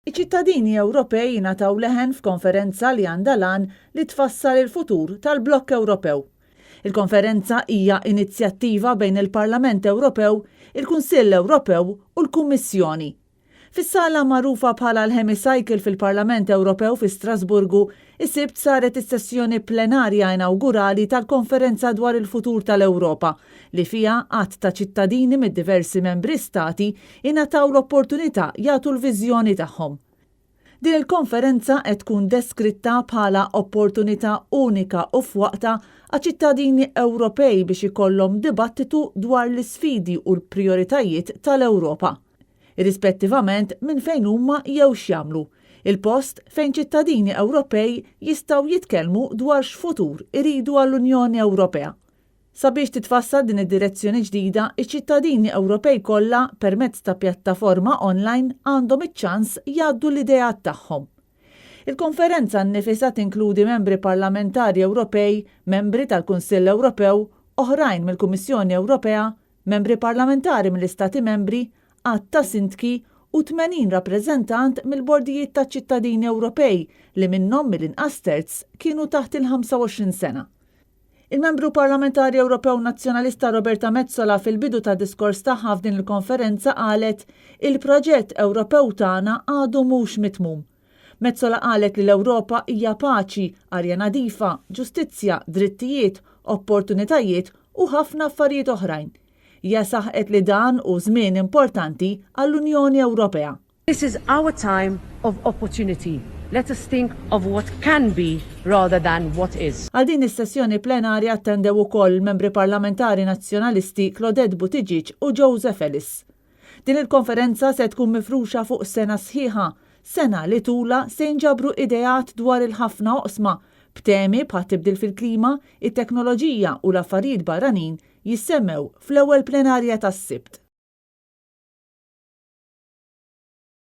Iċ-ċittadini Ewropej ingħataw leħen f'konferenza li għandha l-għan li tfassal il-futur tal-blokk Ewropew. Il-konferenza hija inizjattiva bejn il-Parlament Ewropew, il-Kunsill Ewropew u l-Kummissjoni. Fis-sala magħrufa bħala l-Hemicycle fil-Parlament Ewropew fi Strasburgu, is-Sibt saret is-sessjoni plenarja inawgurali tal-Konferenza dwar il-Futur tal-Ewropa, li fiha għadd ta' ċittadini mid-diversi membri stati ingħataw l-opportunità jagħtu l-viżjoni tagħhom. Din il-konferenza qed tkun deskritta bħala opportunità unika u f'waqtha għaċ-ċittadini Ewropej biex ikollhom dibattitu dwar l-isfidi u l-prijoritajiet tal-Ewropa. irrispettivament minn fejn huma jew x'jagħmlu, il-post fejn ċittadini Ewropej jistgħu jitkellmu dwar x'futur iridu għall-Unjoni Ewropea. Sabiex titfassal din id-direzzjoni ġdida, iċ-ċittadini Ewropej kollha, permezz ta' pjattaforma online, għandhom iċ-ċans jgħaddu l-ideat tagħhom. Il-konferenza nnifisha tinkludi membri parlamentari Ewropej, membri tal-Kunsill Ewropew, oħrajn mill-Kummissjoni Ewropea, membri parlamentari mill-Istati Membri, għadd ta' sindki u 80 rappreżentant mill-bordijiet taċ-ċittadini Ewropej li minnhom mill-inqas terz kienu taħt il-25 sena. Il-Membru Parlamentari Ewropew Nazzjonalista Roberta Metsola fil-bidu tad-diskors tagħha f'din il-konferenza qalet il-proġett Ewropew tagħna għadu mhux mitmum. Metsola qalet li l-Ewropa hija paċi, arja nadifa, ġustizzja, drittijiet, opportunitajiet u ħafna affarijiet oħrajn. Hija saħqet li dan hu żmien importanti għall-Unjoni Ewropea. This is our time of opportunity. Let us think of what can be rather than what is. Għal din is-sessjoni plenarja attendew ukoll il-Membri Parlamentari Nazzjonalisti Claudette Buttigieg u Joseph Ellis. Din il-konferenza se tkun mifruxa fuq sena sħiħa, sena li tulha se jinġabru ideat dwar il-ħafna oqsma, b'temi bħat-tibdil fil-klima, it-teknoloġija u l-affarijiet barranin jissemmew fl-ewwel plenarja tas-Sibt.